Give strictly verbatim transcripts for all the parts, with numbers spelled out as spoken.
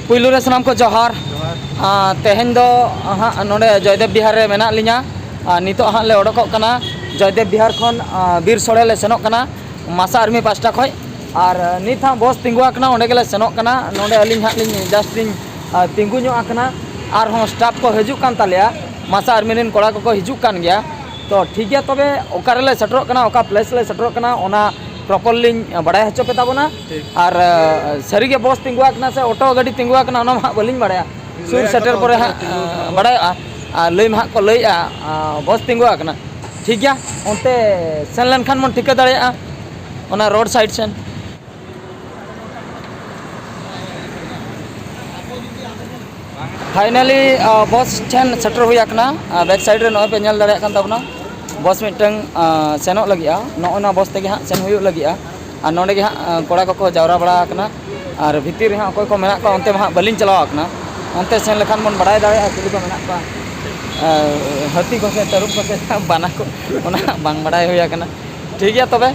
ᱯᱩᱭᱞᱩ ᱨᱮ ᱥᱟᱱᱟᱢ ᱠᱚ ᱡᱚᱦᱟᱨ᱾ ᱟᱨ ᱛᱮᱦᱮᱧ ᱫᱚ ᱦᱟᱸᱜ ᱱᱚᱰᱮ ᱡᱚᱭᱫᱮᱵ ᱵᱤᱦᱟᱨ ᱨᱮ ᱢᱮᱱᱟᱜ ᱞᱤᱧᱟ᱾ ᱟᱨ ᱱᱤᱛᱚᱜ ᱦᱟᱸᱜ ᱞᱮ ᱚᱰᱚᱠᱚᱜ ᱠᱟᱱᱟ ᱡᱚᱭᱫᱮᱵ ᱵᱤᱦᱟᱨ ᱠᱷᱚᱱ, ᱟᱨ ᱵᱤᱨ ᱥᱳᱲᱮ ᱞᱮ ᱥᱮᱱᱚᱜ ᱠᱟᱱᱟ ᱢᱟᱥᱟ ᱟᱨᱢᱤ ᱯᱟᱥᱴᱟ ᱠᱷᱚᱱ᱾ ᱟᱨ ᱱᱤᱛ ᱦᱟᱸᱜ ᱵᱚᱥ ᱛᱤᱸᱜᱩ ᱟᱠᱟᱱᱟ, ᱚᱸᱰᱮ ᱜᱮᱞᱮ ᱥᱮᱱᱚᱜ ᱠᱟᱱᱟ᱾ ᱱᱚᱰᱮ ᱟᱹᱞᱤᱧ ᱦᱟᱸᱜ ᱞᱤᱧ just ᱞᱤᱧ, ᱟᱨ ᱛᱤᱸᱜᱩ ᱧᱚᱜ ᱟᱠᱟᱱᱟ᱾ ᱟᱨᱦᱚᱸ ᱥᱴᱟᱯ ᱠᱚ ᱦᱤᱡᱩᱜ ᱠᱟᱱ ᱛᱟᱞᱮᱭᱟ, ᱢᱟᱥᱟ ᱟᱨᱢᱤ ᱨᱮᱱ ᱠᱚᱲᱟ ᱠᱚᱠᱚ ᱦᱤᱡᱩᱜ ᱠᱟᱱ ᱜᱮᱭᱟ᱾ ᱛᱚ ᱴᱷᱤᱠ ᱜᱮᱭᱟ, ᱛᱚᱵᱮ ᱚᱠᱟ ᱨᱮᱞᱮ ᱥᱮᱴᱮᱨᱚᱜ ᱠᱟᱱᱟ, ᱚᱠᱟ ᱯᱞᱮᱥ ᱞᱮ ᱥᱮᱴᱮᱨᱚᱜ ᱠᱟᱱᱟ, ᱚᱱᱟ ᱯᱨᱚᱯᱟᱨ ᱞᱤᱧ ᱵᱟᱲᱟᱭ ᱦᱚᱪᱚ ᱯᱮ ᱛᱟᱵᱚᱱᱟ᱾ ᱴᱷᱤᱠ᱾ ᱟᱨ ᱟᱨ ᱥᱟᱹᱨᱤᱜᱮ ᱵᱚᱥ ᱛᱤᱸᱜᱩ ᱟᱠᱟᱱᱟ ᱥᱮ ᱚᱴᱳ ᱜᱟᱹᱰᱤ ᱛᱤᱸᱜᱩ ᱟᱠᱟᱱᱟ, ᱚᱱᱟ ᱢᱟ ᱦᱟᱸᱜ ᱵᱟᱹᱞᱤᱧ ᱵᱟᱲᱟᱭᱟ᱾ ᱥᱩᱨ ᱞᱟᱹᱭ ᱟᱠᱚ ᱥᱮᱴᱮᱨ ᱛᱚ ᱯᱚᱨᱮ ᱚᱱᱛᱮ ᱦᱟᱸᱜ ᱛᱤᱸᱜᱩ ᱟᱠᱟᱱᱟ᱾ ᱵᱟᱲᱟᱭᱚᱜᱼᱟ᱾ ᱟᱨ ᱞᱟᱹᱭ ᱢᱟ ᱦᱟᱸᱜ ᱠᱚ ᱞᱟᱹᱭᱮᱜᱼᱟ, ᱟᱨ ᱵᱚᱥ ᱛᱤᱸᱜᱩ ᱟᱠᱟᱱᱟ᱾ ᱴᱷᱤᱠ ᱜᱮᱭᱟ, ᱚᱱᱛᱮ ᱥᱮᱱ ᱞᱮᱱᱠᱷᱟᱱ ᱵᱚᱱ ᱴᱷᱤᱠᱟᱹ ᱫᱟᱲᱮᱭᱟᱜᱼᱟ ᱚᱱᱟ ᱨᱳᱰ ᱥᱟᱭᱤᱰ ᱥᱮᱱ᱾ ᱯᱷᱟᱭᱱᱟᱞᱤ ᱵᱚᱥ ᱴᱷᱮᱱ ᱥᱮᱴᱮᱨ ᱦᱩᱭ ᱟᱠᱟᱱᱟ᱾ ᱵᱮᱠ ᱥᱟᱭᱤᱰ ᱨᱮ ᱱᱚᱜᱼᱚᱭ ᱯᱮ ᱧᱮᱞ ᱫᱟᱲᱮᱭᱟᱜ ᱠᱟᱱ ᱛᱟᱵᱚᱱᱟ, ᱵᱚᱥ ᱢᱤᱫᱴᱟᱝ ᱥᱮᱱᱚᱜ ᱞᱟᱹᱜᱤᱫᱼᱟ᱾ ᱱᱚᱜᱼᱚ ᱱᱚᱣᱟ ᱵᱚᱥ ᱛᱮᱜᱮ ᱦᱟᱸᱜ ᱥᱮᱱ ᱦᱩᱭᱩᱜ ᱞᱟᱹᱜᱤᱫᱼᱟ᱾ ᱟᱨ ᱱᱚᱰᱮ ᱜᱮ ᱦᱟᱸᱜ ᱠᱚᱲᱟ ᱠᱚᱠᱚ ᱡᱟᱣᱨᱟ ᱵᱟᱲᱟ ᱟᱠᱟᱱᱟ᱾ ᱟᱨ ᱵᱷᱤᱛᱤᱨ ᱨᱮ ᱦᱟᱸᱜ ᱚᱠᱚᱭ ᱠᱚ ᱢᱮᱱᱟᱜ ᱠᱚᱣᱟ ᱚᱱᱛᱮ ᱢᱟ ᱦᱟᱸᱜ ᱵᱟᱹᱞᱤᱧ ᱪᱟᱞᱟᱣ ᱟᱠᱟᱱᱟ᱾ ᱚᱱᱛᱮ ᱥᱮᱱ ᱞᱮᱠᱷᱟᱱ ᱵᱚᱱ ᱵᱟᱲᱟᱭ ᱫᱟᱲᱮᱭᱟᱜᱼᱟ ᱪᱤᱞᱤ ᱠᱚ ᱢᱮᱱᱟᱜ ᱠᱚᱣᱟ, ᱦᱟᱹᱛᱤ ᱠᱚ ᱥᱮ ᱛᱟᱹᱨᱩᱵ ᱠᱚ ᱥᱮ ᱵᱟᱱᱟ ᱠᱚ, ᱚᱱᱟ ᱦᱟᱸᱜ ᱵᱟᱝ ᱵᱟᱲᱟᱭ ᱦᱩᱭ ᱟᱠᱟᱱᱟ᱾ ᱴᱷᱤᱠ ᱜᱮᱭᱟ ᱛᱚᱵᱮ᱾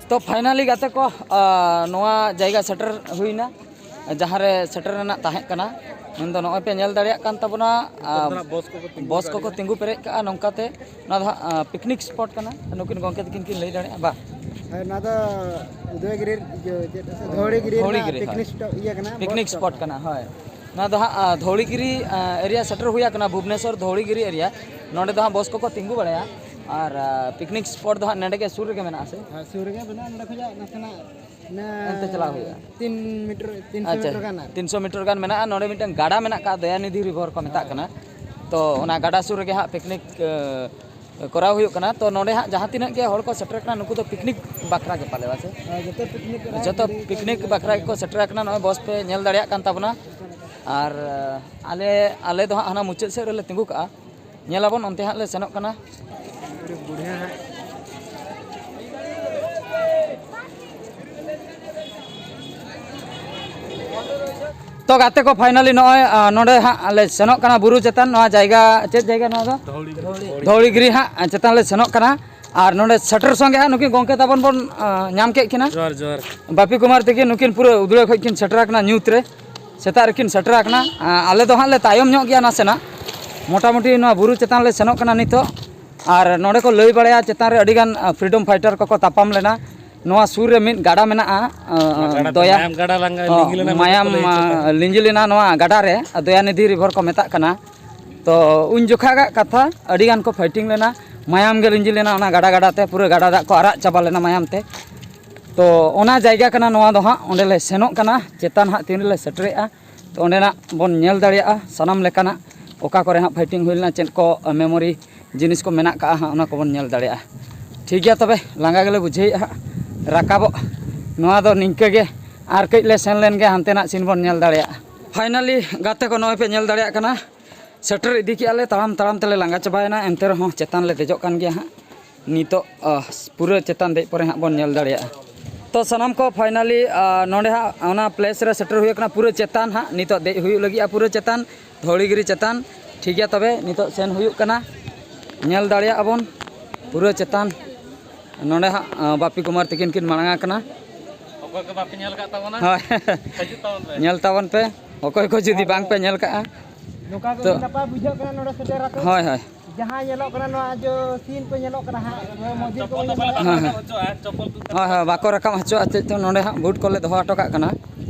ᱛᱚ ᱯᱷᱟᱭᱱᱟᱞᱤ ᱜᱟᱛᱮ ᱠᱚ, ᱟᱨ ᱱᱚᱣᱟ ᱡᱟᱭᱜᱟ ᱥᱮᱴᱮᱨ ᱦᱩᱭᱱᱟ, ᱡᱟᱦᱟᱸ ᱨᱮ ᱥᱮᱴᱮᱨ ᱨᱮᱱᱟᱜ ᱛᱟᱦᱮᱸ ᱠᱟᱱᱟ᱾ ᱢᱮᱱᱫᱚ ᱱᱚᱜᱼᱚᱭ ᱯᱮ ᱧᱮᱞ ᱫᱟᱲᱮᱭᱟᱜ ᱠᱟᱱ ᱛᱟᱵᱚᱱᱟ, ᱟᱨ ᱱᱤᱛᱚᱜ ᱫᱚ ᱱᱟᱜ ᱵᱚᱥ ᱠᱚᱠᱚ ᱛᱤᱸᱜᱩ ᱵᱚᱥ ᱠᱚᱠᱚ ᱠᱟᱜᱼᱟ᱾ ᱛᱤᱸᱜᱩ ᱯᱮᱨᱮᱡ ᱠᱟᱜᱼᱟ ᱱᱚᱝᱠᱟᱛᱮ᱾ ᱱᱚᱣᱟ ᱫᱚ ᱦᱟᱸᱜ, ᱟᱨ, ᱯᱤᱠᱱᱤᱠ ᱥᱯᱚᱴ ᱠᱟᱱᱟ᱾ ᱱᱩᱠᱤᱱ ᱜᱚᱢᱠᱮ ᱛᱟᱹᱠᱤᱱ ᱠᱤᱱ ᱞᱟᱹᱭ ᱫᱟᱲᱮᱭᱟᱜᱼᱟ ᱵᱟ? ᱦᱮᱸ, ᱱᱚᱣᱟ ᱫᱚ ᱩᱫᱚᱭᱜᱤᱨᱤ, ᱤᱭᱟᱹ, ᱪᱮᱫ, ᱫᱷᱚᱣᱲᱤᱜᱤᱨᱤ ᱨᱮᱱᱟᱜ ᱫᱷᱚᱣᱲᱤᱜᱤᱨᱤ, ᱦᱳᱭ᱾ ᱯᱤᱠᱱᱤᱠ ᱥᱯᱚᱴ ᱠᱟᱱᱟ᱾ ᱯᱤᱠᱱᱤᱠ ᱥᱯᱚᱴ ᱠᱟᱱᱟ, ᱦᱳᱭ᱾ ᱱᱚᱣᱟ ᱫᱚ ᱦᱟᱸᱜ, ᱟᱨ, ᱫᱷᱚᱣᱲᱤᱜᱤᱨᱤ, ᱟᱨ, ᱮᱨᱤᱭᱟ ᱥᱮᱴᱮᱨ ᱦᱩᱭ ᱟᱠᱟᱱᱟ, ᱵᱷᱩᱵᱽᱱᱮᱥᱚᱨ ᱫᱷᱚᱣᱲᱤᱜᱤᱨᱤ ᱮᱨᱤᱭᱟ᱾ ᱱᱚᱸᱰᱮ ᱫᱚ ᱦᱟᱸᱜ ᱵᱚᱥ ᱠᱚᱠᱚ ᱛᱤᱸᱜᱩ ᱵᱟᱲᱟᱭᱟ᱾ ᱟᱨ ᱯᱤᱠᱱᱤᱠ ᱥᱯᱚᱴ ᱫᱚ ᱦᱟᱸᱜ ᱱᱚᱸᱰᱮ ᱜᱮ ᱥᱩᱨ ᱨᱮᱜᱮ ᱢᱮᱱᱟᱜᱼᱟ ᱥᱮ? ᱦᱮᱸ, ᱥᱩᱨ ᱨᱮᱜᱮ ᱢᱮᱱᱟᱜᱼᱟ᱾ ᱱᱚᱸᱰᱮ ᱠᱷᱚᱱᱟᱜ ᱱᱟᱥᱮᱱᱟᱜ ᱤᱱᱟᱹ ᱚᱱᱛᱮ ᱪᱟᱞᱟᱣ ᱦᱩᱭᱩᱜᱼᱟ᱾ ᱛᱤᱱ ᱢᱤᱴᱟᱨ, ᱛᱤᱱᱥᱚ ᱟᱪᱪᱷᱟ, ᱢᱤᱴᱟᱨ ᱜᱟᱱ ᱟᱨ ᱛᱤᱱᱥᱚ ᱢᱤᱴᱟᱨ ᱜᱟᱱ ᱢᱮᱱᱟᱜᱼᱟ᱾ ᱱᱚᱸᱰᱮ ᱢᱤᱫᱴᱟᱝ ᱜᱟᱰᱟ ᱢᱮᱱᱟᱜ ᱟᱠᱟᱫ, ᱫᱚᱭᱟᱱᱤᱫᱷᱤ ᱨᱤᱵᱷᱚᱨ ᱠᱚ ᱢᱮᱛᱟᱜ ᱠᱟᱱᱟ᱾ ᱛᱚ ᱚᱱᱟ ᱜᱟᱰᱟ ᱥᱩᱨ ᱨᱮᱜᱮ ᱦᱟᱸᱜ ᱯᱤᱠᱱᱤᱠ ᱠᱚᱨᱟᱣ ᱦᱩᱭᱩᱜ ᱠᱟᱱᱟ᱾ ᱛᱚ ᱱᱚᱸᱰᱮ ᱦᱟᱸᱜ ᱡᱟᱦᱟᱸ ᱛᱤᱱᱟᱹᱜ ᱜᱮ ᱦᱚᱲ ᱠᱚ ᱥᱮᱴᱮᱨ ᱠᱟᱱᱟ, ᱱᱩᱠᱩ ᱫᱚ ᱯᱤᱠᱱᱤᱠ ᱵᱟᱠᱷᱨᱟ ᱜᱮ ᱯᱟᱞᱮ, ᱵᱟᱝ ᱥᱮ? ᱦᱮᱸ, ᱡᱚᱛᱚ ᱯᱤᱠᱱᱤᱠ ᱠᱚᱨᱟᱣ ᱡᱚᱛᱚ ᱜᱟᱹᱰᱤ ᱯᱤᱠᱱᱤᱠ ᱵᱟᱠᱷᱨᱟ ᱜᱮᱠᱚ ᱥᱮᱴᱮᱨ ᱟᱠᱟᱱᱟ᱾ ᱱᱚᱜᱼᱚᱭ ᱵᱚᱥ ᱯᱮ ᱧᱮᱞ ᱫᱟᱲᱮᱭᱟᱜ ᱠᱟᱱ ᱛᱟᱵᱚᱱᱟ᱾ ᱟᱨ ᱟᱞᱮ, ᱟᱞᱮ ᱫᱚ ᱦᱟᱸᱜ ᱦᱟᱱᱟ ᱢᱩᱪᱟᱹᱫ ᱥᱮᱫ ᱨᱮᱞᱮ ᱛᱤᱸᱜᱩ ᱠᱟᱜᱼᱟ᱾ ᱧᱮᱞᱟᱵᱚᱱ, ᱚᱱᱛᱮ ᱦᱟᱸᱜ ᱞᱮ ᱥᱮᱱᱚᱜ ᱠᱟᱱᱟ᱾ ᱛᱚ ᱜᱟᱛᱮ ᱠᱚ, finally ᱱᱚᱜᱼᱚᱭ, ᱟ, ᱱᱚᱸᱰᱮ ᱦᱟᱸᱜ ᱞᱮ ᱥᱮᱱᱚᱜ ᱠᱟᱱᱟ ᱵᱩᱨᱩ ᱪᱮᱛᱟᱱ᱾ ᱱᱚᱣᱟ ᱡᱟᱭᱜᱟ, ᱪᱮᱫ ᱡᱟᱭᱜᱟ ᱱᱚᱣᱟ ᱫᱚ? ᱫᱷᱚᱣᱲᱤᱜᱤᱨᱤ᱾ ᱫᱷᱚᱣᱲᱤᱜᱤᱨᱤ ᱦᱟᱸᱜ ᱪᱮᱛᱟᱱ ᱞᱮ ᱥᱮᱱᱚᱜ ᱠᱟᱱᱟ᱾ ᱟᱨ ᱱᱚᱸᱰᱮ ᱥᱮᱴᱮᱨ ᱥᱚᱸᱜᱮ ᱦᱟᱸᱜ ᱱᱩᱠᱤᱱ ᱜᱚᱢᱠᱮ ᱛᱟᱵᱚᱱ ᱵᱚᱱ, ᱟ, ᱧᱟᱢ ᱠᱮᱫ ᱠᱤᱱᱟ᱾ ᱡᱚᱦᱟᱨ, ᱡᱚᱦᱟᱨ᱾ ᱵᱟᱯᱤ ᱠᱩᱢᱟᱨ ᱛᱟᱹᱠᱤᱱ, ᱱᱩᱠᱤᱱ ᱯᱩᱨᱟᱹ ᱩᱫᱽᱲᱟᱹ ᱠᱷᱚᱱ ᱠᱤᱱ ᱥᱮᱴᱮᱨ ᱟᱠᱟᱱᱟ ᱧᱩᱛ ᱨᱮ᱾ ᱥᱮᱛᱟᱜ ᱨᱮᱠᱤᱱ ᱥᱮᱴᱮᱨ ᱟᱠᱟᱱᱟ᱾ ᱟ, ᱟᱞᱮ ᱫᱚ ᱦᱟᱸᱜ ᱞᱮ ᱛᱟᱭᱚᱢ ᱧᱚᱜ ᱜᱮᱭᱟ ᱱᱟᱥᱮᱱᱟᱜ᱾ ᱢᱚᱴᱟᱢᱩᱴᱤ ᱱᱚᱣᱟ ᱵᱩᱨᱩ ᱪᱮᱛᱟᱱ ᱞᱮ ᱥᱮᱱᱚᱜ ᱠᱟᱱᱟ ᱱᱤᱛᱚᱜ᱾ ᱟᱨ ᱱᱚᱸᱰᱮ ᱠᱚ ᱞᱟᱹᱭ ᱵᱟᱲᱟᱭᱟ ᱪᱮᱛᱟᱱ ᱨᱮ ᱟᱹᱰᱤᱜᱟᱱ, ᱟ, freedom fighter ᱠᱚᱠᱚ ᱛᱟᱯᱟᱢ ᱞᱮᱱᱟ᱾ ᱱᱚᱣᱟ ᱥᱩᱨ ᱨᱮ ᱢᱤᱫ ᱜᱟᱰᱟ ᱢᱮᱱᱟᱜᱼᱟ, ᱟ, ᱚᱱᱟ ᱜᱟᱰᱟ ᱛᱮ ᱫᱚᱭᱟ, ᱢᱟᱭᱟᱢ ᱜᱟᱰᱟ ᱞᱟᱝ ᱦᱚᱸ, ᱞᱤᱸᱜᱤ ᱞᱮᱱᱟ ᱢᱮᱱᱛᱮ ᱢᱟᱭᱟᱢ, ᱠᱚ ᱞᱟᱹᱭ ᱦᱚᱪᱚ ᱟ, ᱠᱟᱜᱼᱟ᱾ ᱞᱤᱸᱡᱤ ᱞᱮᱱᱟ ᱱᱚᱣᱟ ᱜᱟᱰᱟ ᱨᱮ, ᱫᱚᱭᱟᱱᱤᱫᱷᱤ ᱨᱤᱵᱷᱚᱨ ᱠᱚ ᱢᱮᱛᱟᱜ ᱠᱟᱱᱟ᱾ ᱛᱚ ᱩᱱ ᱡᱚᱠᱷᱟᱜᱟᱜ ᱠᱟᱛᱷᱟ, ᱟᱹᱰᱤᱜᱟᱱ ᱠᱚ fighting ᱞᱮᱱᱟ, ᱢᱟᱭᱟᱢ ᱜᱮ ᱞᱤᱸᱡᱤ ᱞᱮᱱᱟ ᱚᱱᱟ ᱜᱟᱰᱟ, ᱜᱟᱰᱟ ᱛᱮ ᱯᱩᱨᱟᱹ ᱜᱟᱰᱟ ᱫᱟᱜ ᱠᱚ ᱟᱨᱟᱜ ᱪᱟᱵᱟ ᱞᱮᱱᱟ ᱢᱟᱭᱟᱢ ᱛᱮ᱾ ᱛᱚ ᱚᱱᱟ ᱡᱟᱭᱜᱟ ᱠᱟᱱᱟ ᱱᱚᱣᱟ ᱫᱚ ᱦᱟᱸᱜ, ᱚᱸᱰᱮ ᱞᱮ ᱥᱮᱱᱚᱜ ᱠᱟᱱᱟ, ᱪᱮᱛᱟᱱ ᱦᱟᱸᱜ ᱛᱤᱱ ᱨᱮᱞᱮ ᱥᱮᱴᱮᱨᱮᱜᱼᱟ᱾ ᱛᱚ ᱚᱸᱰᱮᱱᱟᱜ ᱵᱚᱱ ᱧᱮᱞ ᱫᱟᱲᱮᱭᱟᱜᱼᱟ ᱥᱟᱱᱟᱢ ᱞᱮᱠᱟᱱᱟᱜ, ᱚᱠᱟ ᱠᱚᱨᱮ ᱦᱟᱸᱜ fighting ᱦᱩᱭ ᱞᱮᱱᱟ, ᱪᱮᱫ ᱠᱚ memory ᱡᱤᱱᱤᱥ ᱠᱚ ᱢᱮᱱᱟᱜ ᱠᱟᱜᱼᱟ ᱦᱟᱸᱜ, ᱚᱱᱟ ᱠᱚᱵᱚᱱ ᱧᱮᱞ ᱫᱟᱲᱮᱭᱟᱜᱼᱟ᱾ ᱴᱷᱤᱠ ᱜᱮᱭᱟ, ᱛᱚᱵᱮ ᱞᱟᱸᱜᱟ ᱜᱮᱞᱮ ᱵᱩᱡᱷᱟᱹᱣᱮᱫᱼᱟ ᱦᱟᱸᱜ, ᱨᱟᱠᱟᱵᱚᱜ ᱱᱚᱣᱟ ᱫᱚ ᱱᱤᱝᱠᱟᱹ ᱜᱮ, ᱟᱨ ᱠᱟᱹᱡ ᱞᱮ ᱥᱮᱱ ᱞᱮᱱ ᱜᱮ, ᱦᱟᱱᱛᱮᱱᱟᱜ scene ᱵᱚᱱ ᱧᱮᱞ ᱫᱟᱲᱮᱭᱟᱜᱼᱟ᱾ Finally ᱜᱟᱛᱮ ᱠᱚ, ᱱᱚᱜᱼᱚᱭ ᱯᱮ ᱧᱮᱞ ᱫᱟᱲᱮᱭᱟᱜ ᱠᱟᱱᱟ, ᱥᱮᱴᱮᱨ ᱤᱫᱤ ᱠᱮᱜᱼᱟ ᱞᱮ, ᱛᱟᱲᱟᱢ ᱛᱟᱲᱟᱢ ᱛᱮᱞᱮ ᱞᱟᱸᱜᱟ ᱪᱟᱵᱟᱭᱮᱱᱟ, ᱮᱱᱛᱮ ᱨᱮᱦᱚᱸ ᱪᱮᱛᱟᱱ ᱞᱮ ᱫᱮᱡᱚᱜ ᱠᱟᱱ ᱜᱮᱭᱟ ᱦᱟᱸᱜ᱾ ᱱᱤᱛᱚᱜ, ᱟᱦ, ᱯᱩᱨᱟᱹ ᱪᱮᱛᱟᱱ ᱫᱮᱡ ᱯᱚᱨᱮ ᱦᱟᱸᱜ ᱵᱚᱱ ᱧᱮᱞ ᱫᱟᱲᱮᱭᱟᱜᱼᱟ᱾ ᱛᱚ ᱥᱟᱱᱟᱢ ᱠᱚ finally, ᱟᱦ, ᱱᱚᱰᱮ ᱦᱟᱸᱜ ᱚᱱᱟ place ᱨᱮ ᱥᱮᱴᱮᱨ ᱦᱩᱭ ᱟᱠᱟᱱᱟ, ᱯᱩᱨᱟᱹ ᱪᱮᱛᱟᱱ ᱦᱟᱸᱜ ᱱᱤᱛᱚᱜ ᱫᱮᱡ ᱦᱩᱭᱩᱜ ᱞᱟᱹᱜᱤᱫᱼᱟ, ᱯᱩᱨᱟᱹ ᱪᱮᱛᱟᱱ ᱫᱷᱚᱣᱲᱤᱜᱤᱨᱤ ᱪᱮᱛᱟᱱ᱾ ᱴᱷᱤᱠ ᱜᱮᱭᱟ, ᱛᱚᱵᱮ ᱱᱤᱛᱚᱜ ᱥᱮᱱ ᱦᱩᱭᱩᱜ ᱠᱟᱱᱟ, ᱧᱮᱞ ᱫᱟᱲᱮᱭᱟᱜᱼᱟ ᱵᱚᱱ ᱯᱩᱨᱟᱹ ᱪᱮᱛᱟᱱ᱾ ᱱᱚᱰᱮ ᱦᱟᱸᱜ, ᱟᱦ, ᱵᱟᱯᱤ ᱠᱩᱢᱟᱨ ᱛᱟᱹᱠᱤᱱ ᱠᱤᱱ ᱢᱟᱲᱟᱝ ᱟᱠᱟᱱᱟ᱾ ᱚᱠᱚᱭ ᱠᱚ ᱵᱟᱯᱮ ᱧᱮᱞ ᱟᱠᱟᱫ ᱛᱟᱵᱚᱱᱟ, ᱦᱳᱭ᱾ ᱦᱤᱡᱩᱜ ᱛᱟᱵᱚᱱ ᱯᱮ᱾ ᱧᱮᱞ ᱛᱟᱵᱚᱱ ᱯᱮ, ᱚᱠᱚᱭ ᱠᱚ ᱡᱩᱫᱤ ᱵᱟᱝ ᱯᱮ ᱧᱮᱞ ᱠᱟᱜᱼᱟ᱾ ᱱᱚᱝᱠᱟ ᱜᱮ ᱛᱚ ᱟᱹᱰᱤ ᱱᱟᱯᱟᱭ ᱵᱩᱡᱷᱟᱹᱜ ᱠᱟᱱᱟ ᱱᱚᱰᱮ ᱥᱮᱴᱮᱨ ᱟᱛᱮ᱾ ᱦᱳᱭ, ᱦᱳᱭ᱾ ᱡᱟᱦᱟᱸ ᱧᱮᱞᱚᱜ ᱠᱟᱱᱟ, ᱱᱚᱣᱟ ᱡᱚ scene ᱠᱚ ᱧᱮᱞᱚᱜ ᱠᱟᱱᱟ ᱦᱟᱸᱜ, ᱱᱚᱣᱟ ᱢᱚᱱᱫᱤᱨ ᱠᱚ ᱧᱮᱞᱚᱜ ᱠᱟᱱᱟ᱾ ᱦᱮᱸ, ᱦᱮᱸ᱾ ᱦᱳᱭ, ᱦᱳᱭ, ᱵᱟᱠᱚ ᱨᱟᱠᱟᱵ ᱦᱚᱪᱚᱣᱟᱜᱼᱟ ᱪᱮᱫ ᱪᱚᱝ᱾ ᱱᱚᱰᱮ ᱦᱟᱸᱜ boot ᱠᱚᱞᱮ ᱫᱚᱦᱚ ᱦᱚᱴᱚ ᱠᱟᱜ ᱠᱟᱱᱟ᱾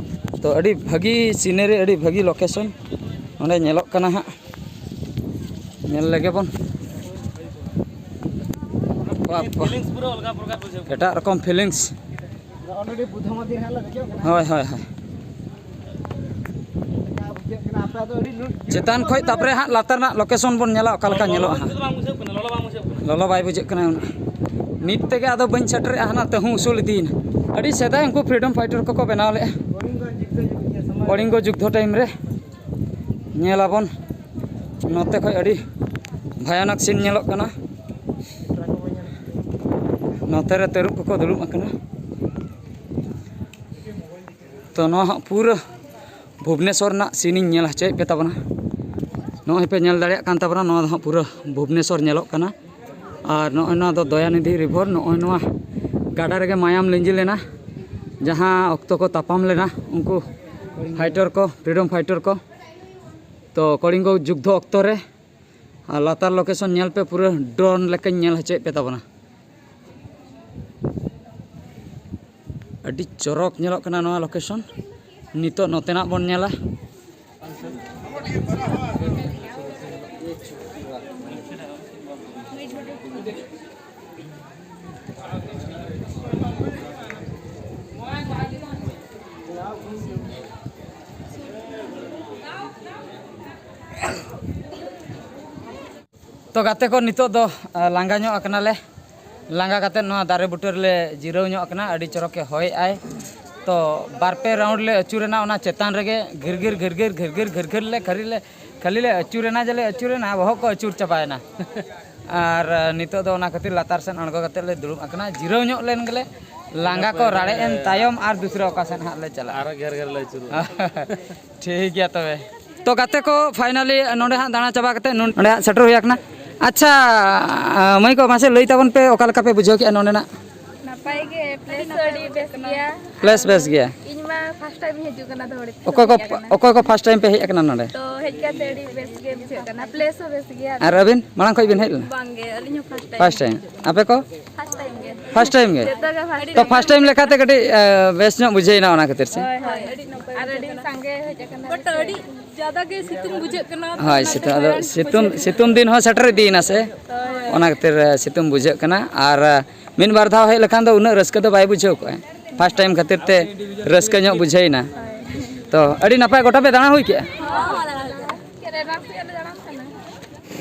ᱛᱚ ᱟᱹᱰᱤ ᱵᱷᱟᱹᱜᱤ scenery, ᱟᱹᱰᱤ ᱵᱷᱟᱹᱜᱤ location ᱱᱚᱰᱮ ᱧᱮᱞᱚᱜ ᱠᱟᱱᱟ ᱦᱟᱸᱜ, ᱧᱮᱞ ᱞᱮᱜᱮ ᱵᱚᱱ᱾ ᱯᱷᱤᱞᱤᱝᱥ ᱯᱩᱨᱟᱹ ᱟᱞᱜᱟ ᱯᱨᱚᱠᱟᱨ ᱵᱩᱡᱷᱟᱹᱜ ᱠᱟᱱᱟ᱾ ᱮᱴᱟᱜ ᱨᱚᱠᱚᱢ ᱯᱷᱤᱞᱤᱝᱥ᱾ ᱚᱞᱨᱮᱰᱤ ᱵᱩᱫᱽᱫᱷᱚ ᱢᱚᱱᱫᱤᱨ ᱦᱟᱸᱜ ᱞᱮ ᱫᱮᱡᱚᱜ ᱠᱟᱱᱟ᱾ ᱦᱳᱭ, ᱦᱳᱭ, ᱦᱳᱭ᱾ ᱪᱮᱫ ᱞᱮᱠᱟ ᱵᱩᱡᱷᱟᱹᱜ ᱠᱟᱱᱟ? ᱟᱯᱮ ᱫᱚ ᱟᱹᱰᱤ ᱞᱩ-, ᱪᱮᱛᱟᱱ ᱠᱷᱚᱡ ᱛᱟᱨᱯᱚᱨᱮ ᱦᱟᱸᱜ ᱞᱟᱛᱟᱨ ᱨᱮᱱᱟᱜ ᱞᱚᱠᱮᱥᱚᱱ ᱵᱚᱱ ᱧᱮᱞᱟ, ᱚᱠᱟ ᱞᱮᱠᱟ ᱧᱮᱞᱚᱜᱼᱟ ᱦᱟᱸᱜ᱾ ᱞᱚᱞᱚ ᱵᱟᱝ ᱵᱩᱡᱷᱟᱹᱜ ᱠᱟᱱᱟ, ᱞᱚᱞᱚ ᱵᱟᱝ ᱵᱩᱡᱷᱟᱹᱜ ᱠᱟᱱᱟ᱾ ᱞᱚᱞᱚ ᱵᱟᱭ ᱵᱩᱡᱷᱟᱹᱜ ᱠᱟᱱᱟ ᱩᱱᱟᱹᱜ᱾ ᱱᱤᱛ ᱛᱮᱜᱮ ᱟᱫᱚ ᱵᱟᱹᱧ ᱥᱮᱴᱮᱨᱮᱜᱼᱟ, ᱦᱟᱱᱟ ᱛᱟᱹᱦᱩ ᱩᱥᱩᱞ ᱤᱫᱤᱭᱮᱱᱟ᱾ ᱟᱹᱰᱤ ᱥᱮᱫᱟᱭ ᱩᱱᱠᱩ ᱯᱷᱨᱤᱰᱚᱢ ᱯᱷᱟᱭᱴᱟᱨ ᱠᱚᱠᱚ ᱵᱮᱱᱟᱣ ᱞᱮᱫᱼᱟ᱾ ᱠᱚᱞᱤᱝᱜᱚ ᱡᱩᱫᱽᱫᱷᱚ ᱴᱟᱭᱤᱢ ᱨᱮ᱾ ᱧᱮᱞ ᱟᱵᱚᱱ ᱱᱚᱛᱮ ᱠᱷᱚᱡ ᱟᱹᱰᱤ ᱵᱷᱟᱭᱟᱱᱚᱠ ᱥᱤᱱ ᱧᱮᱞᱚᱜ ᱠᱟᱱᱟ᱾ ᱱᱚᱛᱮ ᱨᱮ ᱛᱟᱹᱨᱩᱵ ᱠᱚᱠᱚ ᱫᱩᱲᱩᱵ ᱟᱠᱟᱱᱟ᱾ ᱛᱚ, ᱱᱚᱣᱟ ᱦᱚᱸ ᱯᱩᱨᱟᱹ ᱵᱷᱩᱵᱽᱱᱮᱥᱚᱨ ᱨᱮᱱᱟᱜ ᱥᱤᱱ ᱤᱧ ᱧᱮᱞ ᱦᱚᱪᱚᱭᱮᱫ ᱯᱮ ᱛᱟᱵᱚᱱᱟ᱾ ᱱᱚᱜᱼᱚᱭ ᱯᱮ ᱧᱮᱞ ᱫᱟᱲᱮᱭᱟᱜ ᱠᱟᱱ ᱛᱟᱵᱚᱱᱟ, ᱱᱚᱣᱟ ᱫᱚ ᱦᱟᱸᱜ ᱯᱩᱨᱟᱹ ᱵᱷᱩᱵᱽᱱᱮᱥᱚᱨ ᱧᱮᱞᱚᱜ ᱠᱟᱱᱟ᱾ ᱟᱨ ᱱᱚᱜᱼᱚᱭ ᱱᱚᱣᱟ ᱫᱚ ᱫᱚᱭᱟᱱᱤᱫᱷᱤ ᱨᱤᱵᱷᱚᱨ, ᱱᱚᱜᱼᱚᱭ ᱱᱚᱣᱟ ᱜᱟᱰᱟ ᱨᱮᱜᱮ ᱢᱟᱭᱟᱢ ᱞᱤᱸᱡᱤ ᱞᱮᱱᱟ, ᱡᱟᱦᱟᱸ ᱚᱠᱛᱚ ᱠᱚ ᱛᱟᱯᱟᱢ ᱞᱮᱱᱟ ᱩᱱᱠᱩ ᱯᱷᱟᱭᱴᱟᱨ ᱠᱚ, ᱯᱷᱨᱤᱰᱚᱢ ᱯᱷᱟᱭᱴᱟᱨ ᱠᱚ᱾ ᱛᱚ, ᱠᱚᱞᱤᱝᱜᱚ ᱡᱩᱫᱽᱫᱷᱚ ᱚᱠᱛᱚ ᱨᱮ᱾ ᱟᱨ ᱞᱟᱛᱟᱨ ᱞᱳᱠᱮᱥᱚᱱ ᱧᱮᱞ ᱯᱮ, ᱯᱩᱨᱟᱹ ᱰᱨᱳᱱ ᱞᱮᱠᱟᱧ ᱧᱮᱞ ᱦᱚᱪᱚᱭᱮᱫ ᱯᱮ ᱛᱟᱵᱚᱱᱟ᱾ ᱟᱹᱰᱤ ᱪᱚᱨᱚᱠ ᱧᱮᱞᱚᱜ ᱠᱟᱱᱟ ᱱᱚᱣᱟ ᱞᱳᱠᱮᱥᱚᱱ᱾ ᱱᱤᱛᱚᱜ ᱱᱚᱛᱮᱱᱟᱜ ᱵᱚᱱ ᱧᱮᱞᱟ᱾ ᱛᱚ ᱜᱟᱛᱮ ᱠᱚ, ᱱᱤᱛᱚᱜ ᱫᱚ, ᱟ, ᱞᱟᱸᱜᱟ ᱧᱚᱜ ᱟᱠᱟᱱᱟᱞᱮ᱾ ᱞᱟᱸᱜᱟ ᱠᱟᱛᱮᱫ ᱱᱚᱣᱟ ᱫᱟᱨᱮ ᱵᱩᱴᱟᱹ ᱨᱮᱞᱮ ᱡᱤᱨᱟᱹᱣ ᱧᱚᱜ ᱟᱠᱟᱱᱟ᱾ ᱟᱹᱰᱤ ᱪᱚᱨᱚᱠᱮ ᱦᱚᱭᱮᱜᱼᱟᱭ᱾ ᱛᱚ ᱵᱟᱨ ᱯᱮ ᱨᱟᱣᱩᱱᱰ ᱞᱮ ᱟᱹᱪᱩᱨᱮᱱᱟ ᱚᱱᱟ ᱪᱮᱛᱟᱱ ᱨᱮᱜᱮ, ᱜᱷᱤᱨ ᱜᱷᱤᱨ ᱜᱷᱤᱨ ᱜᱷᱤᱨ ᱜᱷᱤᱨ ᱜᱷᱤᱨ ᱜᱷᱤᱨ ᱞᱮ ᱠᱷᱟᱹᱞᱤ ᱞᱮ, ᱠᱷᱟᱹᱞᱤ ᱞᱮ ᱟᱹᱪᱩᱨᱮᱱᱟ, ᱡᱮᱞᱮ ᱟᱹᱪᱩᱨᱮᱱᱟ, ᱵᱚᱦᱚᱜ ᱠᱚ ᱟᱹᱪᱩᱨ ᱪᱟᱵᱟᱭᱮᱱᱟ᱾ ᱟᱨ, ᱟ, ᱱᱤᱛᱚᱜ ᱫᱚ ᱚᱱᱟ ᱠᱷᱟᱹᱛᱤᱨ ᱞᱟᱛᱟᱨ ᱥᱮᱫ ᱟᱬᱜᱚ ᱠᱟᱛᱮᱫ ᱞᱮ ᱫᱩᱲᱩᱵ ᱟᱠᱟᱱᱟ᱾ ᱡᱤᱨᱟᱹᱣ ᱧᱚᱜ ᱞᱮᱱ ᱜᱮᱞᱮ, ᱞᱟᱸᱜᱟ ᱠᱚ ᱨᱟᱲᱮᱡ ᱮᱱ ᱛᱟᱭᱚᱢ ᱟᱨ ᱫᱩᱥᱨᱟ ᱚᱠᱟ ᱥᱮᱫ ᱦᱟᱸᱜ ᱞᱮ ᱪᱟᱞᱟᱜᱼᱟ᱾ ᱟᱨᱚ ᱜᱷᱮᱨ ᱜᱷᱮᱨ ᱞᱮ ᱟᱹᱪᱩᱨᱚᱜᱼᱟ᱾ ᱴᱷᱤᱠ ᱜᱮᱭᱟ ᱛᱚᱵᱮ᱾ ᱛᱚ ᱜᱟᱛᱮ ᱠᱚ, finally ᱱᱚᱰᱮ ᱦᱟᱸᱜ ᱫᱟᱬᱟ ᱪᱟᱵᱟ ᱠᱟᱛᱮ ᱱᱚᱰᱮ ᱦᱟᱸᱜ ᱥᱮᱴᱮᱨ ᱦᱩᱭ ᱟᱠᱟᱱᱟ᱾ ᱟᱪᱪᱷᱟ, ᱢᱟᱹᱭ ᱠᱚ, ᱢᱟᱥᱮ ᱞᱟᱹᱭ ᱛᱟᱵᱚᱱ ᱯᱮ, ᱚᱠᱟ ᱞᱮᱠᱟ ᱯᱮ ᱵᱩᱡᱷᱟᱹᱣ ᱠᱮᱫᱼᱟ ᱱᱚᱰᱮᱱᱟᱜ? ᱱᱟᱯᱟᱭ ᱜᱮ, place ᱟᱹᱰᱤ ᱵᱮᱥ ᱜᱮᱭᱟ᱾ Place ᱵᱮᱥ ᱜᱮᱭᱟ᱾ ᱤᱧ ᱢᱟ first time ᱤᱧ ᱦᱤᱡᱩᱜ ᱠᱟᱱᱟ ᱫᱷᱚᱲᱤ᱾ ᱚᱠᱚᱭ ᱠᱚ, ᱚᱠᱚᱭ ᱠᱚ first time ᱯᱮ ᱦᱮᱡ ᱟᱠᱟᱱᱟ ᱱᱚᱰᱮ? ᱛᱚ ᱦᱮᱡ ᱠᱟᱛᱮ ᱟᱹᱰᱤ ᱵᱮᱥ ᱜᱮ ᱵᱩᱡᱷᱟᱹᱜ ᱠᱟᱱᱟ, place ᱦᱚᱸ ᱵᱮᱥ ᱜᱮᱭᱟ᱾ ᱟᱨ ᱟᱹᱵᱤᱱ ᱢᱟᱲᱟᱝ ᱠᱷᱚᱱ ᱵᱤᱱ ᱦᱮᱡ ᱞᱮᱱᱟ? ᱵᱟᱝ ᱜᱮ, ᱟᱹᱞᱤᱧ ᱦᱚᱸ first time᱾ First time᱾ ᱟᱯᱮ ᱠᱚ? First time ᱜᱮ᱾ First time ᱜᱮ? ᱡᱚᱛᱚ ᱜᱮ first time᱾ ᱛᱚ first time ᱞᱮᱠᱟᱛᱮ ᱠᱟᱹᱴᱤᱡ ᱵᱮᱥ ᱧᱚᱜ ᱵᱩᱡᱷᱟᱹᱣ ᱮᱱᱟ ᱚᱱᱟ ᱠᱷᱟᱹᱛᱤᱨ ᱥᱮ? ᱦᱳᱭ, ᱦᱳᱭ, ᱟᱹᱰᱤ ᱱᱟᱯᱟᱭ ᱟᱨ ᱟᱹᱰᱤ ᱥᱟᱸᱜᱮ ᱦᱮᱡ ᱟᱠᱟᱱᱟ᱾ But ᱟᱹᱰᱤ ᱡᱟᱫᱟ ᱜᱮ ᱥᱤᱛᱩᱝ ᱵᱩᱡᱷᱟᱹᱜ ᱠᱟᱱᱟ᱾ ᱦᱳᱭ, ᱥᱤᱛᱩᱝ ᱟᱫᱚ ᱥᱤᱛᱩᱝ, ᱥᱤᱛᱩᱝ ᱫᱤᱱ ᱦᱚᱸ ᱥᱮᱴᱮᱨ ᱤᱫᱤᱭᱮᱱᱟ ᱥᱮ? ᱦᱳᱭ᱾ ᱚᱱᱟ ᱠᱷᱟᱹᱛᱤᱨ ᱥᱤᱛᱩᱝ ᱵᱩᱡᱷᱟᱹᱜ ᱠᱟᱱᱟ᱾ ᱟᱨ ᱢᱤᱫ ᱵᱟᱨ ᱫᱷᱟᱣ ᱦᱮᱡ ᱞᱮᱠᱷᱟᱱ ᱫᱚ ᱩᱱᱟᱹᱜ ᱨᱟᱹᱥᱠᱟᱹ ᱫᱚ ᱵᱟᱭ ᱵᱩᱡᱷᱟᱹᱣ ᱠᱚᱜᱼᱟ᱾ First time ᱠᱷᱟᱹᱛᱤᱨ ᱛᱮ ᱨᱟᱹᱥᱠᱟᱹ ᱧᱚᱜ ᱵᱩᱡᱷᱟᱹᱣ ᱮᱱᱟ᱾ ᱛᱚ ᱟᱹᱰᱤ ᱱᱟᱯᱟᱭ, ᱜᱚᱴᱟ ᱯᱮ ᱫᱟᱬᱟ ᱦᱩᱭ ᱠᱮᱜᱼᱟ?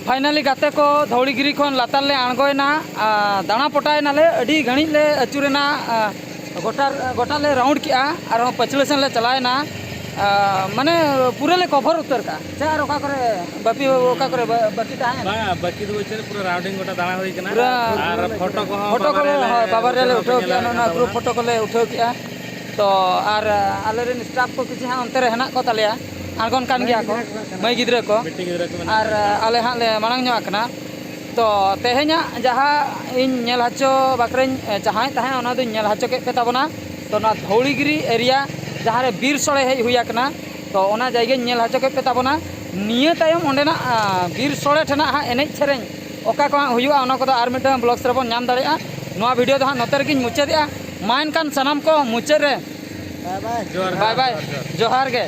Finally ᱜᱟᱛᱮ ᱠᱚ ᱫᱷᱚᱣᱲᱤᱜᱤᱨᱤ ᱠᱷᱚᱱ ᱞᱟᱛᱟᱨ ᱞᱮ ᱟᱬᱜᱚᱭᱮᱱᱟ᱾ ᱟᱨ ᱫᱟᱬᱟ ᱯᱚᱴᱟᱭᱮᱱᱟᱞᱮ, ᱟᱹᱰᱤ ᱜᱷᱟᱹᱲᱤᱡ ᱞᱮ ᱟᱹᱪᱩᱨᱮᱱᱟ᱾ ᱟᱨ ᱜᱚᱴᱟ, ᱜᱚᱴᱟ ᱞᱮ round ᱠᱮᱜᱼᱟ, ᱟᱨᱦᱚᱸ ᱯᱟᱹᱪᱷᱞᱟᱹ ᱥᱮᱱ ᱞᱮ ᱪᱟᱞᱟᱣᱮᱱᱟ᱾ ᱟᱨ ᱢᱟᱱᱮ ᱯᱩᱨᱟᱹ ᱞᱮ cover ᱩᱛᱟᱹᱨ ᱠᱟᱜᱼᱟ᱾ ᱥᱮ ᱟᱨ ᱚᱠᱟ ᱠᱚᱨᱮ ᱵᱟᱹᱯᱤ, ᱚᱠᱟ ᱠᱚᱨᱮ ᱵᱟ-, ᱵᱟᱹᱠᱤ ᱛᱟᱦᱮᱸᱭᱮᱱᱟ? ᱵᱟᱝᱟ, ᱵᱟᱹᱠᱤ ᱫᱚ ᱵᱟᱹᱪᱩᱜ, ᱯᱩᱨᱟᱹ rounding ᱜᱚᱴᱟ ᱫᱟᱬᱟ ᱦᱩᱭ ᱠᱟᱱᱟ᱾ ᱯᱩᱨᱟᱹ ᱟᱨ photo ᱠᱚᱦᱚᱸ photo ᱵᱟᱵᱟ ᱠᱚᱞᱮ, ᱨᱮ ᱦᱳᱭ, ᱵᱟᱵᱟ ᱨᱮᱞᱮ ᱧᱮᱞ ᱩᱴᱷᱟᱹᱣ ᱠᱮᱜᱼᱟ, ᱟᱠᱟᱫ ᱱᱚᱣᱟ group ᱛᱟᱵᱚᱱᱟ᱾ Photo ᱠᱚᱞᱮ ᱩᱴᱷᱟᱹᱣ ᱠᱮᱜᱼᱟ᱾ ᱛᱚ ᱟᱨ ᱟᱞᱮᱨᱮᱱ staff ᱠᱚ ᱠᱤᱪᱷᱩ ᱦᱟᱸᱜ ᱚᱱᱛᱮ ᱨᱮ ᱦᱮᱱᱟᱜ ᱠᱚ ᱛᱟᱞᱮᱭᱟ, ᱟᱬᱜᱚᱱ ᱠᱟᱱ ᱜᱮᱭᱟ ᱠᱚ, ᱢᱟᱹᱭ ᱜᱤᱫᱽᱨᱟᱹ ᱠᱚ᱾ ᱵᱤᱴᱤ ᱜᱤᱫᱽᱨᱟᱹ ᱠᱚ ᱢᱮᱱᱟᱜ ᱟᱨ ᱠᱚᱣᱟ᱾ ᱟᱞᱮ ᱦᱟᱸᱜ ᱞᱮ ᱢᱟᱲᱟᱝ ᱧᱚᱜ ᱟᱠᱟᱱᱟ᱾ ᱛᱚ ᱛᱮᱦᱮᱧᱟᱜ ᱡᱟᱦᱟᱸ ᱤᱧ ᱧᱮᱞ ᱦᱚᱪᱚ ᱵᱟᱠᱷᱨᱟᱧ, ᱮ, ᱪᱟᱦᱟᱣᱮᱫ ᱛᱟᱦᱮᱸᱫ, ᱚᱱᱟ ᱫᱚᱧ ᱧᱮᱞ ᱦᱚᱪᱚ ᱠᱮᱫ ᱯᱮ ᱛᱟᱵᱚᱱᱟ᱾ ᱛᱚ ᱱᱚᱣᱟ ᱫᱷᱚᱣᱲᱤᱜᱤᱨᱤ area ᱡᱟᱦᱟᱸ ᱨᱮ ᱵᱤᱨ ᱥᱚᱲᱮ ᱦᱮᱡ ᱦᱩᱭ ᱟᱠᱟᱱᱟ, ᱛᱚ ᱚᱱᱟ ᱡᱟᱭᱜᱟᱧ ᱧᱮᱞ ᱦᱚᱪᱚ ᱠᱮᱫ ᱯᱮ ᱛᱟᱵᱚᱱᱟ᱾ ᱱᱤᱭᱟᱹ ᱛᱟᱭᱚᱢ ᱚᱸᱰᱮᱱᱟᱜ, ᱟ, ᱵᱤᱨ ᱥᱚᱲᱮ ᱴᱷᱮᱱᱟᱜ ᱦᱟᱸᱜ ᱮᱱᱮᱡ ᱥᱮᱨᱮᱧ ᱚᱠᱟ ᱠᱚ ᱦᱟᱸᱜ ᱦᱩᱭᱩᱜᱼᱟ, ᱚᱱᱟ ᱠᱚᱫᱚ ᱟᱨ ᱢᱤᱫᱴᱟᱝ vlogs ᱨᱮᱵᱚᱱ ᱧᱟᱢ ᱫᱟᱲᱮᱭᱟᱜᱼᱟ᱾ ᱱᱚᱣᱟ video ᱫᱚ ᱦᱟᱸᱜ ᱱᱚᱛᱮ ᱨᱮᱜᱮᱧ ᱢᱩᱪᱟᱹᱫᱮᱜᱼᱟ᱾ ᱢᱟ ᱮᱱᱠᱷᱟᱱ ᱥᱟᱱᱟᱢ ᱠᱚ ᱢᱩᱪᱟᱹᱫ ᱨᱮ ᱡᱚᱦᱟᱨ, bye bye᱾ ᱡᱚᱦᱟᱨ, ᱡᱚᱦᱟᱨ᱾ ᱡᱚᱦᱟᱨ ᱜᱮ᱾